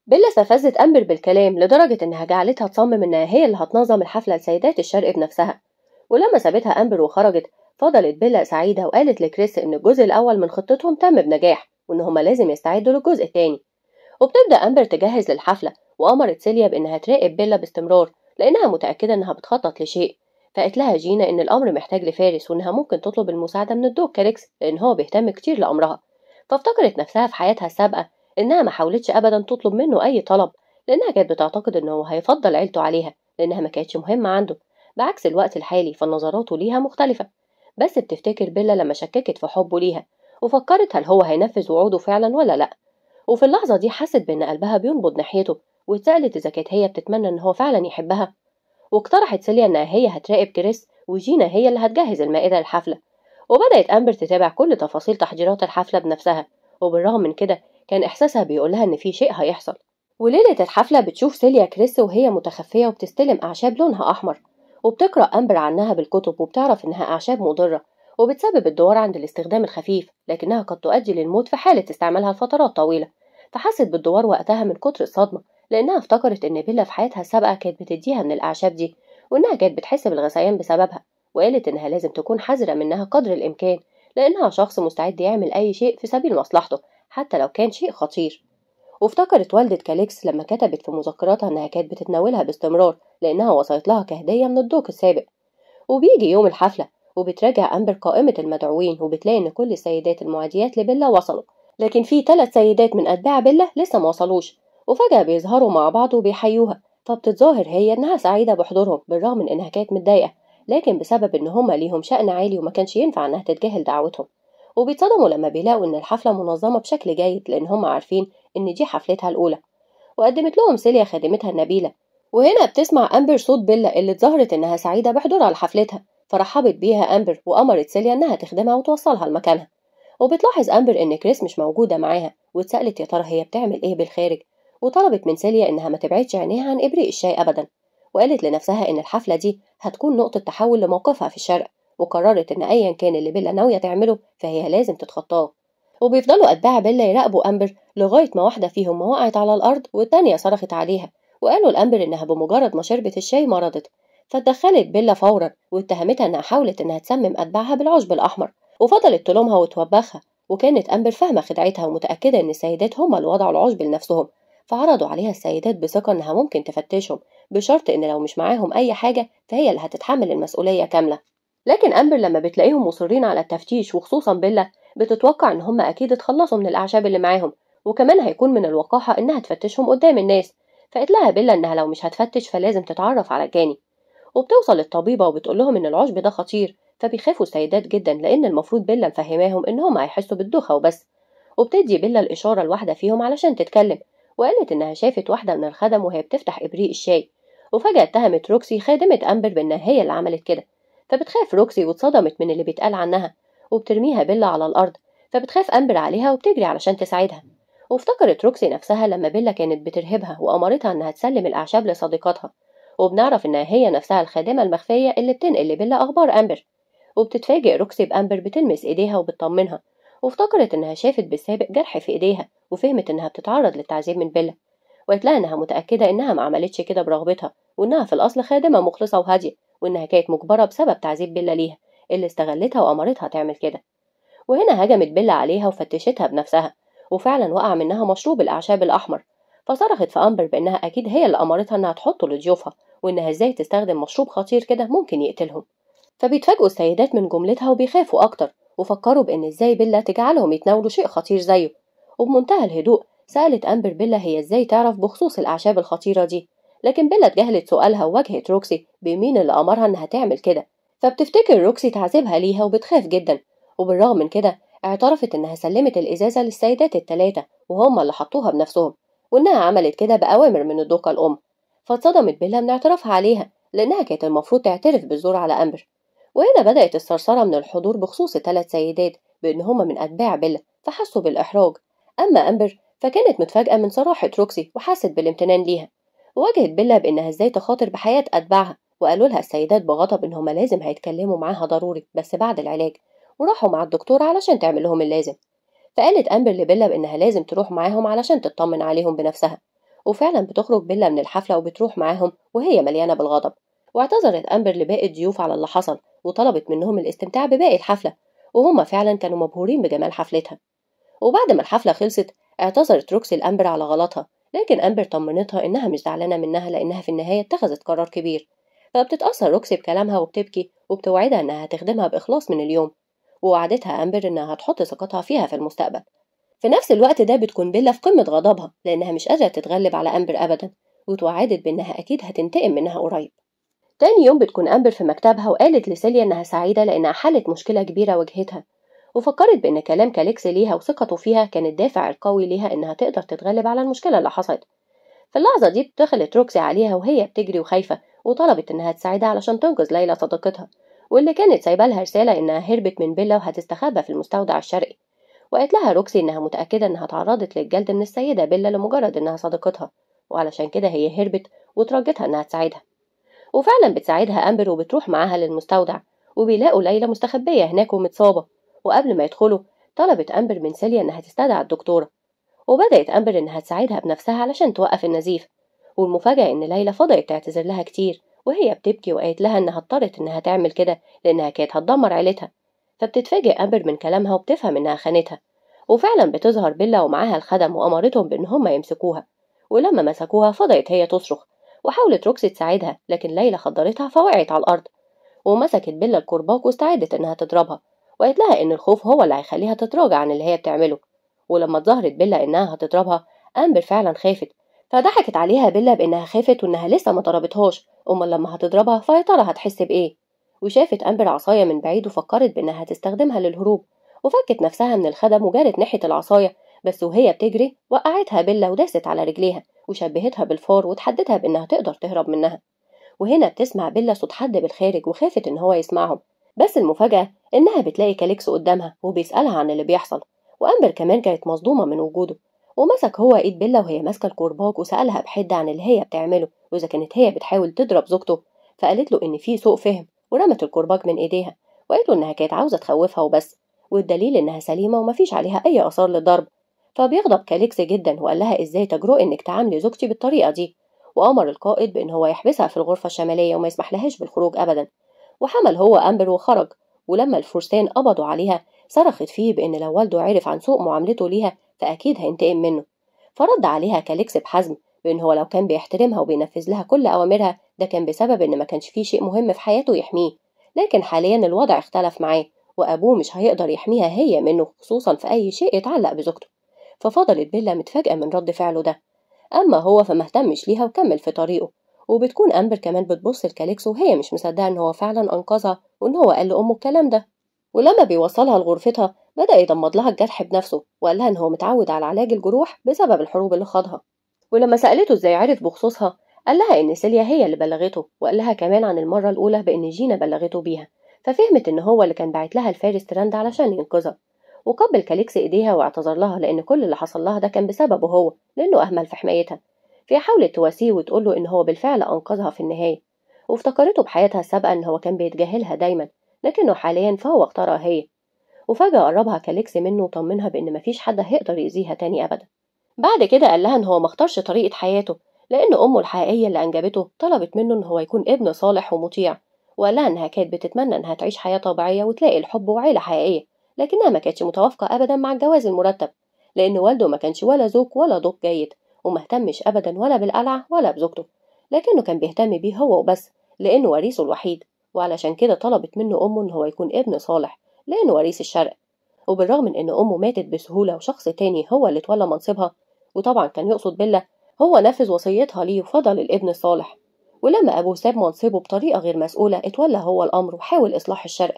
بيلا استفزت أمبر بالكلام لدرجة إنها جعلتها تصمم إنها هي اللي هتنظم الحفلة لسيدات الشرق بنفسها. ولما سابتها أمبر وخرجت فضلت بيلا سعيدة وقالت لكريس إن الجزء الأول من خطتهم تم بنجاح وإن هما لازم يستعدوا للجزء الثاني. وبتبدأ أمبر تجهز للحفلة، وأمرت سيليا بإنها تراقب بيلا باستمرار لأنها متأكدة إنها بتخطط لشيء. فقالت لها جينا إن الأمر محتاج لفارس وإنها ممكن تطلب المساعدة من الدوق كاليكس لأن هو بيهتم كتير لأمرها. فافتكرت نفسها في حياتها السابقة إنها ما حاولتش أبدا تطلب منه أي طلب لأنها كانت بتعتقد إن هو هيفضل عيلته عليها لأنها ما كانتش مهمة عنده، بعكس الوقت الحالي فنظراته ليها مختلفة. بس بتفتكر بيلا لما شككت في حبه ليها وفكرت هل هو هينفذ وعوده فعلا ولا لأ. وفي اللحظة دي حست بإن قلبها بينبض ناحيته واتسألت إذا كانت هي بتتمنى إن هو فعلا يحبها. واقترحت سيليا إنها هي هتراقب كريس وجينا هي اللي هتجهز المائدة للحفلة. وبدأت أمبر تتابع كل تفاصيل تحضيرات الحفلة بنفسها، وبالرغم من كده كان إحساسها بيقولها إن في شيء هيحصل. وليلة الحفلة بتشوف سيليا كريس وهي متخفية وبتستلم أعشاب لونها أحمر، وبتقرأ أمبر عنها بالكتب وبتعرف إنها أعشاب مضرة وبتسبب الدوار عند الاستخدام الخفيف، لكنها قد تؤدي للموت في حالة استعمالها لفترات طويلة. فحست بالدوار وقتها من كتر الصدمة لأنها افتكرت إن بيلا في حياتها السابقة كانت بتديها من الأعشاب دي وإنها كانت بتحس بالغثيان بسببها، وقالت إنها لازم تكون حذرة منها قدر الإمكان لأنها شخص مستعد يعمل أي شيء في سبيل مصلحته حتى لو كان شيء خطير. وافتكرت والدة كاليكس لما كتبت في مذكراتها إنها كانت بتتناولها باستمرار لأنها وصلت لها كهدية من الدوق السابق. وبيجي يوم الحفلة وبتراجع أمبر قائمة المدعوين وبتلاقي إن كل السيدات المعاديات لبيلا وصلوا، لكن في 3 سيدات من أتباع بيلا لسه ما وصلوش. وفجأة بيظهروا مع بعض وبيحيوها، فبتتظاهر هي إنها سعيدة بحضورهم بالرغم من إنها كانت متضايقة، لكن بسبب إن هما ليهم شأن عالي وما كانش ينفع إنها تتجاهل دعوتهم. وبيتصدموا لما بيلاقوا إن الحفلة منظمة بشكل جيد لأن هما عارفين إن دي حفلتها الأولى. وقدمت لهم سيليا خادمتها النبيلة، وهنا بتسمع أمبر صوت بيلا اللي اتظاهرت إنها سعيدة بحضورها لحفلتها، فرحبت بيها أمبر وأمرت سيليا إنها تخدمها وتوصلها لمكانها. وبتلاحظ أمبر إن كريس مش موجودة معاها واتسألت يا ترى هي بتعمل إيه بالخارج، وطلبت من سيليا إنها ما تبعدش عينيها عن إبريق الشاي أبدا، وقالت لنفسها إن الحفلة دي هتكون نقطة تحول لموقفها في الشرق، وقررت إن أيا كان اللي بيلا ناوية تعمله فهي لازم تتخطاه. وبيفضلوا أتباع بيلا يراقبوا أمبر لغاية ما واحدة فيهم وقعت على الأرض والتانية صرخت عليها، وقالوا لأمبر إنها بمجرد ما شربت الشاي مرضت. فتدخلت بيلا فورا واتهمتها إنها حاولت إنها تسمم أتباعها بالعشب الأحمر، وفضلت تلومها وتوبخها. وكانت أمبر فاهمة خدعتها ومتأكدة إن السيدات هما اللي وضعوا العشب لنفسهم، فعرضوا عليها السيدات بثقة إنها ممكن تفتشهم بشرط إن لو مش معاهم أي حاجة فهي اللي هتتحمل المسؤولية كاملة. لكن أمبر لما بتلاقيهم مصرين على التفتيش وخصوصا بيلا بتتوقع إن هم أكيد اتخلصوا من الأعشاب اللي معاهم، وكمان هيكون من الوقاحة إنها تفتشهم قدام الناس. فقالت لها بيلا إنها لو مش هتفتش فلازم تتعرف على الجاني. وبتوصل للطبيبة وبتقول لهم إن العشب ده خطير، فبيخافوا السيدات جدا لأن المفروض بيلا مفهماهم إن هم هيحسوا بالدوخة وبس. وبتدي بيلا الإشارة لواحدة فيهم علشان تتكلم، وقالت إنها شافت واحدة من الخدم وهي بتفتح إبريق الشاي، وفجأة اتهمت روكسي خادمة أمبر بإنها هي اللي عملت كده. فبتخاف روكسي واتصدمت من اللي بيتقال عنها، وبترميها بيلا على الأرض، فبتخاف أمبر عليها وبتجري علشان تساعدها. وافتكرت روكسي نفسها لما بيلا كانت بترهبها وأمرتها إنها تسلم الأعشاب لصديقاتها، وبنعرف إنها هي نفسها الخادمة المخفية اللي بتنقل لبيلا أخبار أمبر. وبتتفاجئ روكسي بأمبر بتلمس إيديها وبتطمنها، وافتكرت إنها شافت بالسابق جرح في إيديها وفهمت إنها بتتعرض للتعذيب من بيلا، وقالت لها إنها متأكدة إنها ما عملتش كده برغبتها، وإنها في الأصل خادمة مخلصة وهادية، وإنها كانت مجبرة بسبب تعذيب بيلا ليها اللي استغلتها وأمرتها تعمل كده. وهنا هجمت بيلا عليها وفتشتها بنفسها، وفعلا وقع منها مشروب الأعشاب الأحمر. فصرخت في أمبر بإنها أكيد هي اللي أمرتها إنها تحطه لضيوفها، وإنها إزاي تستخدم مشروب خطير كده ممكن يقتلهم. فبيتفاجئوا السيدات من جملتها وبيخافوا أكتر، وفكروا بإن إزاي بيلا تجعلهم يتناولوا شيء خطير زيه. وبمنتهى الهدوء سألت أمبر بيلا هي إزاي تعرف بخصوص الأعشاب الخطيرة دي، لكن بيلا اتجاهلت سؤالها وواجهت روكسي بمين اللي أمرها إنها تعمل كده. فبتفتكر روكسي تعذيبها ليها وبتخاف جدا، وبالرغم من كده اعترفت إنها سلمت الإزازة للسيدات الثلاثة وهم اللي حطوها بنفسهم، وإنها عملت كده بأوامر من الدوقة الأم. فاتصدمت بيلا من اعترافها عليها لأنها كانت المفروض تعترف بالزور على أمبر. وهنا بدأت الثرثرة من الحضور بخصوص 3 سيدات بإن هما من أتباع بيلا، فحسوا بالإحراج. أما أمبر فكانت متفاجئة من صراحة روكسي وحست بالامتنان ليها. واجهت بيلا بإنها إزاي تخاطر بحياة أتباعها، وقالوا لها السيدات بغضب إن هما لازم هيتكلموا معاها ضروري بس بعد العلاج، وراحوا مع الدكتور علشان تعمل لهم اللازم. فقالت أمبر لبيلا بإنها لازم تروح معاهم علشان تطمن عليهم بنفسها. وفعلا بتخرج بيلا من الحفلة وبتروح معاهم وهي مليانة بالغضب. واعتذرت أمبر لباقي الضيوف على اللي حصل وطلبت منهم الاستمتاع بباقي الحفلة، وهما فعلا كانوا مبهورين بجمال حفلتها. وبعد ما الحفلة خلصت اعتذرت روكسي لأمبر على غلطها، لكن أمبر طمنتها إنها مش زعلانة منها لأنها في النهاية اتخذت قرار كبير. فبتتأثر روكسي بكلامها وبتبكي وبتوعدها إنها هتخدمها بإخلاص من اليوم، ووعدتها أمبر إنها هتحط ثقتها فيها في المستقبل. في نفس الوقت ده بتكون بيلا في قمة غضبها لأنها مش قادرة تتغلب على أمبر أبدا، وتوعدت بإنها أكيد هتنتقم منها قريب. تاني يوم بتكون أمبر في مكتبها وقالت لسيليا إنها سعيدة لأنها حلت مشكلة كبيرة واجهتها، وفكرت بإن كلام كاليكس ليها وثقته فيها كان الدافع القوي ليها إنها تقدر تتغلب على المشكلة اللي حصلت. في اللحظة دي دخلت روكسي عليها وهي بتجري وخايفة، وطلبت إنها تساعدها علشان تنقذ ليلى صديقتها، واللي كانت سايبه لها رسالة إنها هربت من بيلا وهتستخبى في المستودع الشرقي. وقالت لها روكسي إنها متأكدة إنها تعرضت للجلد من السيدة بيلا لمجرد إنها صديقتها، وعلشان كده هي هربت وترجتها إنها تساعدها. وفعلا بتساعدها أمبر وبتروح معاها للمستودع، وبيلاقوا ليلى مستخبية هناك ومتصابة. وقبل ما يدخلوا طلبت أمبر من سيليا إنها تستدعي الدكتورة، وبدأت أمبر إنها تساعدها بنفسها علشان توقف النزيف. والمفاجأة إن ليلى فضلت تعتذر لها كتير وهي بتبكي، وقالت لها إنها اضطرت إنها تعمل كده لأنها كانت هتدمر عيلتها. فبتتفاجئ أمبر من كلامها وبتفهم إنها خانتها. وفعلا بتظهر بيلا ومعاها الخدم وأمرتهم بإن هما يمسكوها، ولما مسكوها فضلت هي تصرخ، وحاولت روكسي تساعدها لكن ليلى خدرتها فوقعت على الأرض. ومسكت بيلا الكرباج واستعدت إنها تضربها، وقالت لها إن الخوف هو اللي هيخليها تتراجع عن اللي هي بتعمله. ولما اتظاهرت بيلا إنها هتضربها أمبر فعلا خافت، فضحكت عليها بيلا بإنها خافت وإنها لسه ما ضربتهاش، أمال لما هتضربها فيا ترى هتحس بإيه. وشافت أمبر عصاية من بعيد وفكرت بإنها هتستخدمها للهروب، وفكت نفسها من الخدم وجرت ناحية العصاية، بس وهي بتجري وقعتها بيلا وداست على رجليها وشبهتها بالفار وتحددها بإنها تقدر تهرب منها. وهنا بتسمع بيلا صوت حد بالخارج وخافت إن هو يسمعهم، بس المفاجأة إنها بتلاقي كاليكس قدامها وبيسألها عن اللي بيحصل، وأمبر كمان كانت مصدومة من وجوده. ومسك هو إيد بيلا وهي ماسكة الكرباج وسألها بحدة عن اللي هي بتعمله وإذا كانت هي بتحاول تضرب زوجته، فقالت له إن في سوء فهم ورمت الكرباج من إيديها، وقالت له إنها كانت عاوزة تخوفها وبس، والدليل إنها سليمة ومفيش عليها أي آثار للضرب. فبيغضب كاليكس جدا وقال لها إزاي تجرؤي إنك تعاملي زوجتي بالطريقة دي، وأمر القائد بإن هو يحبسها في الغرفة الشمالية وما يسمح لهاش بالخروج أبدا. وحمل هو أمبر وخرج، ولما الفرسان قبضوا عليها صرخت فيه بإن لو والده عرف عن سوء معاملته ليها فأكيد هينتقم منه. فرد عليها كاليكس بحزم بإن هو لو كان بيحترمها وبينفذ لها كل أوامرها ده كان بسبب إن ما كانش فيه شيء مهم في حياته يحميه، لكن حاليا الوضع اختلف معاه وأبوه مش هيقدر يحميها هي منه، خصوصا في أي شيء يتعلق بزوجته. ففضلت بيلا متفاجئة من رد فعله ده، أما هو فما اهتمش ليها وكمل في طريقه. وبتكون أمبر كمان بتبص لكاليكس وهي مش مصدقة إن هو فعلا أنقذها وإن هو قال لأمه الكلام ده. ولما بيوصلها لغرفتها بدأ يضمد لها الجرح بنفسه وقال لها إن هو متعود على علاج الجروح بسبب الحروب اللي خاضها. ولما سألته إزاي عرف بخصوصها قال لها إن سيليا هي اللي بلغته، وقال لها كمان عن المرة الأولى بإن جينا بلغته بيها، ففهمت إن هو اللي كان باعت لها الفارس تراند علشان ينقذها. وقبل كاليكس إيديها واعتذر لها لأن كل اللي حصل لها ده كان بسببه هو، لأنه أهمل في حمايتها. فحاولت تواسيه وتقول له إن هو بالفعل أنقذها في النهاية، وافتكرته بحياتها السابقة إن هو كان بيتجاهلها دايما، لكنه حاليا فهو اختارها هي. وفجأة قربها كاليكس منه وطمنها بإن مفيش حد هيقدر يأذيها تاني أبدا. بعد كده قال لها إن هو مختارش طريقة حياته لأن أمه الحقيقية اللي أنجبته طلبت منه إن هو يكون ابن صالح ومطيع، وقال لها إنها كانت بتتمنى إنها تعيش حياة طبيعية وتلاقي الحب وعيلة حقيقية، لكنها ما كانتش متوافقة أبدا مع الجواز المرتب لأن والده ما كانش ولا زوج ولا ضوج جيد، وما اهتمش أبدا ولا بالقلعة ولا بزوجته، لكنه كان بيهتم بيه هو وبس لأنه وريثه الوحيد، وعلشان كده طلبت منه أمه إن هو يكون ابن صالح لأنه وريث الشرق. وبالرغم من إن أمه ماتت بسهولة وشخص تاني هو اللي تولى منصبها، وطبعا كان يقصد بيلا، هو نفذ وصيتها ليه وفضل الابن الصالح. ولما أبوه ساب منصبه بطريقة غير مسؤولة اتولى هو الأمر وحاول إصلاح الشرق،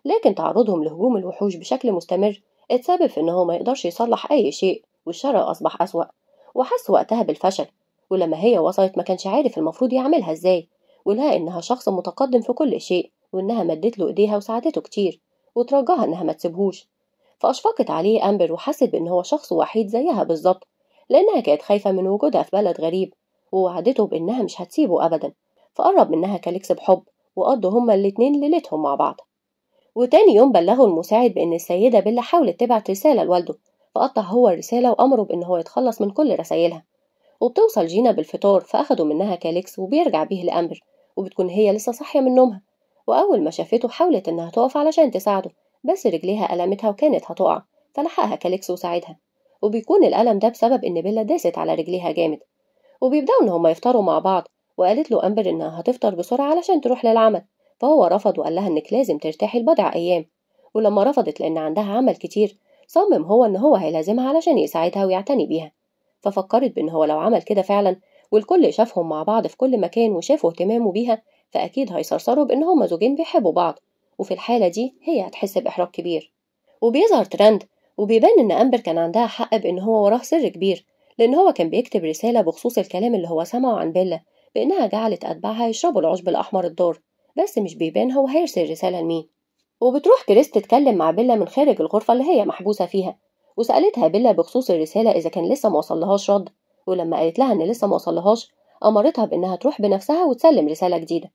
لكن تعرضهم لهجوم الوحوش بشكل مستمر اتسبب في إن هو ما يقدرش يصلح أي شيء، والشرق أصبح أسوأ، وحس وقتها بالفشل. ولما هي وصلت ما كانش عارف المفروض يعملها إزاي، ولها إنها شخص متقدم في كل شيء وإنها مدت له إيديها وساعدته كتير وترجاها إنها ما تسيبهوش. فأشفقت عليه أمبر وحست بإن هو شخص وحيد زيها بالظبط، لأنها كانت خايفة من وجودها في بلد غريب، ووعدته بإنها مش هتسيبه أبدا. فقرب منها كاليكس بحب وقضوا هما الاتنين ليلتهم مع بعض. وتاني يوم بلغوا المساعد بإن السيدة بيلا حاولت تبعت رسالة لوالده، فقطع هو الرسالة وأمره بإن هو يتخلص من كل رسايلها. وبتوصل جينا بالفطار فأخدوا منها كاليكس وبيرجع بيه لأمبر، وبتكون هي لسه صاحية من نومها، وأول ما شافته حاولت إنها تقف علشان تساعده، بس رجليها ألمتها وكانت هتقع، فلحقها كاليكس وساعدها، وبيكون الألم ده بسبب إن بيلا داست على رجليها جامد. وبيبدأوا إن هما يفطروا مع بعض، وقالت له أمبر إنها هتفطر بسرعة علشان تروح للعمل، فهو رفض وقال لها إنك لازم ترتاحي لبضع أيام، ولما رفضت لأن عندها عمل كتير صمم هو إن هو هيلازمها علشان يساعدها ويعتني بيها. ففكرت بإن هو لو عمل كده فعلا والكل شافهم مع بعض في كل مكان وشافوا اهتمامه بيها فأكيد هيصرصروا بإن هما زوجين بيحبوا بعض، وفي الحالة دي هي هتحس بإحراج كبير. وبيظهر ترند وبيبان إن أمبر كان عندها حق بإن هو وراه سر كبير، لأن هو كان بيكتب رسالة بخصوص الكلام اللي هو سمعه عن بيلا بإنها جعلت أتباعها يشربوا العشب الأحمر الضار، بس مش بيبان هو هيرسل رسالة لمين. وبتروح كريس تتكلم مع بيلا من خارج الغرفة اللي هي محبوسة فيها، وسألتها بيلا بخصوص الرسالة إذا كان لسه ما وصلهاش رد، ولما قالت لها إن لسه ما وصلهاش أمرتها بإنها تروح بنفسها وتسلم رسالة جديدة.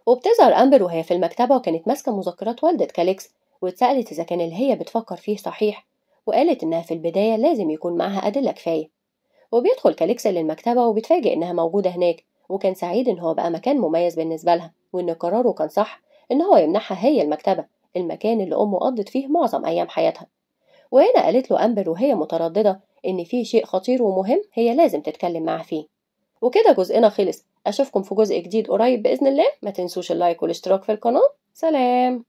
وبتظهر أمبر وهي في المكتبة وكانت ماسكة مذكرات والدة كاليكس، واتسألت إذا كان اللي هي بتفكر فيه صحيح، وقالت إنها في البداية لازم يكون معها أدلة كفاية. وبيدخل كاليكس للمكتبة وبيتفاجئ إنها موجودة هناك، وكان سعيد إن هو بقى مكان مميز بالنسبة لها، وإن قراره كان صح إن هو يمنحها هي المكتبة، المكان اللي أمه قضت فيه معظم أيام حياتها. وهنا قالت له أمبر وهي مترددة إن في شيء خطير ومهم هي لازم تتكلم معاه فيه. وكده جزءنا خلص، أشوفكم في جزء جديد قريب بإذن الله. ما تنسوش ال like والاشتراك في القناة. سلام.